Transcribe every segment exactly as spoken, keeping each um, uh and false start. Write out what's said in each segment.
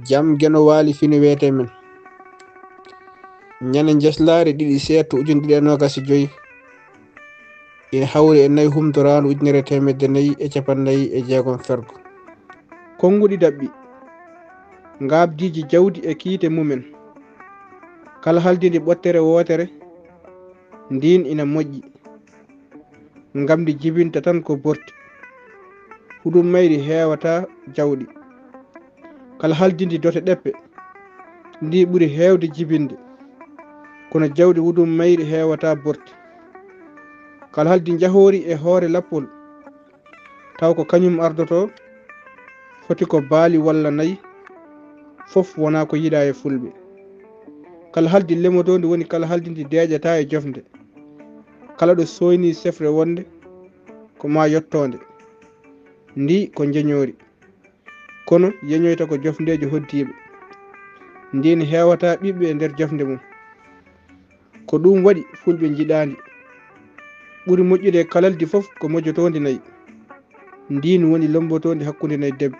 Jam Geno Waali fini weete men. Ñande njeslaare ɗiɗi seeɗto ujunere ɗiɗi e noogas e joy, ina hawri e nayi humtoraandu ujunere e teemedde nayi e cappanɗe nayi e jeegom fergo. Konnguɗi daɓɓi, ngaabdiiji jawdi e kiite mumen. Kala haldindi ɓottere wootere, ndiin ina moƴƴi. Ngam ndi jibinta tan ko borti. Huɗum mayri heewata jawɗi. Kala haldindi dote ɗeppe, ndi ɓuri heewde jibinde. Kono jawɗi huɗum mayri heewata borti. Kala haldi njahoori e hoore lappol, taw ko kañum ardoto, foti ko baali walla nayi, fof wona ko yiɗa e fulɓe. Kala haldi lemotoondi woni kala haldi ndi deeƴata e jofnde. Kala ɗo sooyni sefre wonde, ko ma yottoonde. Ndi ko njeñoori. Kono yeñoyta ko jofndeejo hoddiiɓe. Ndiin heewata ɓiɓɓe e nder jofnde mum. Ko ɗum waɗi fulɓe njiɗaandi. Ɓuri moƴƴude e kalaldi fof ko mojotoondi nayi. Ndiin woni lombotoondi hakkunde nayi debbe.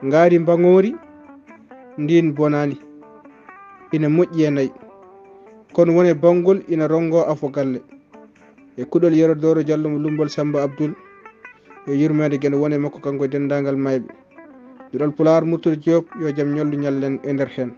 Ngaari mbaŋoori, ndiin bonaani. Ina moƴƴi e nayi. Kono wone bangol ina ronngo afo galle. E kuɗol Yero Dooro Jallo mo Lumbol Samba Abdul. Yo yurmeende Geno wone makko kanko e denndaangal mayɓe. Duɗal Pulaar Murtude Joob, yo jam ñollu ñallen e nder heen.